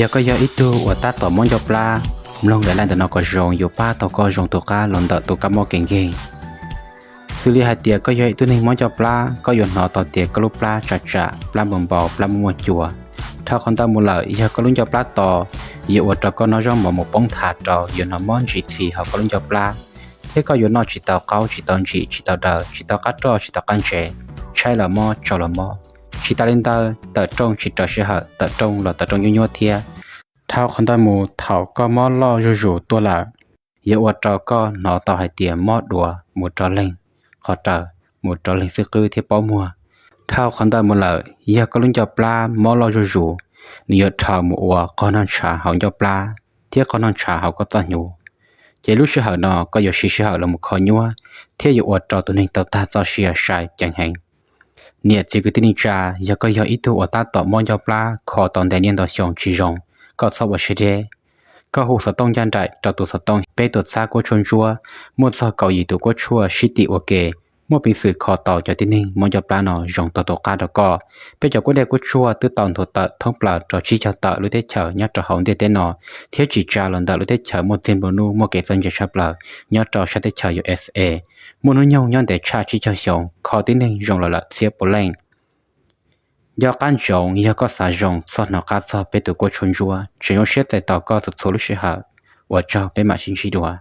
Yog koj yog ib tug uas tab tom mob ncauj plab, mloog daim live ntawm no kom zoo yuav pab tau koj zoo tus qab los ntawm tus kab mob kev nkeeg. Xws li hais tias koj yog ib tug neeg mob ncauj plab, koj yuav hnov tau tias koj lub plab tsam tsam, plab npau npau, plab muaj muaj cua. Dhau qhov ntawd mus lawm, yog koj lub ncauj plab to, yuav ua rau koj noj zaub mov mus poob nthav rau, yuav hnov mob ntsis txhis hauv koj lub ncauj plab, thiab koj yuav noj tsis tau qaub, tsis tau ntsim, tsis tau daws, tsis tau qab roj, tsis tau qab ntsev, tshaib los mob, tsau los mob. Tsis tas li ntawd, tawm rooj tsis raws sij hawm, tawm rooj los tawm rooj nyuab nyuab thiab. Dhau qhov ntawd mus, thaum koj mob loj zuj zus tuaj lawm, yuav ua rau koj hnov tau hais tias mob duav mus rau leeg qhov raws, mus rau leeg xwb qwb thiab pob muag. Dhau qhov ntawd mus lawm, yog koj lub ncauj plab mob loj zuj zus, nws yuav dhau mus ua qog noj ntshav hauv ncauj plab thiab qog noj ntshav hauv koj txoj hnyuv. Ces lub sij hawm no koj yuav siv sij hawm los mus kho nyuab, thiab yuav ua rau tus neeg tau tag txoj sia sai ceev heev. Niam txiv kwv tij neej tsa, yog koj yog ib tug uas tab tom mob ncauj plab kho tau ntev niaj ntau xyoo tsis zoo, koj txhob ua siab deb. Koj hu xov tooj ncaj nraim rau tus xov tooj peb tus txhab kuab tshuaj ntsuab, muaj txog kaum yim tus kuab tshuaj sib tim ua ke, muaj peev xwm kho tau cov tib neeg mob ncauj plab no zoo tau tus qab rau koj. Peb cov kuab dej kuab tshuaj twb tau nthuav tawm thoob plaws rau tsib caug tawm lub teb chaws nyob rau hauv ntiaj teb no, thiab tsim tsa los ntawm lub teb chaws muaj txiag nplua nuj muaj kev txawj ntse tshaj plaws nyob rau sab teb chaws U S A. Muaj hnub nyoog nyob ntev tshaj tsib caug xyoo, kho tib neeg zoo los lawm txhiab puav leej. Nco qab ntsoov, yog koj xav zoo, txhob hnov qab txog peb tus kuab tshuaj ntsuab, tseem zoo siab txais tos koj txhua txhua lub sij hawm. Ua tsaug, peb mam sib ntsib dua.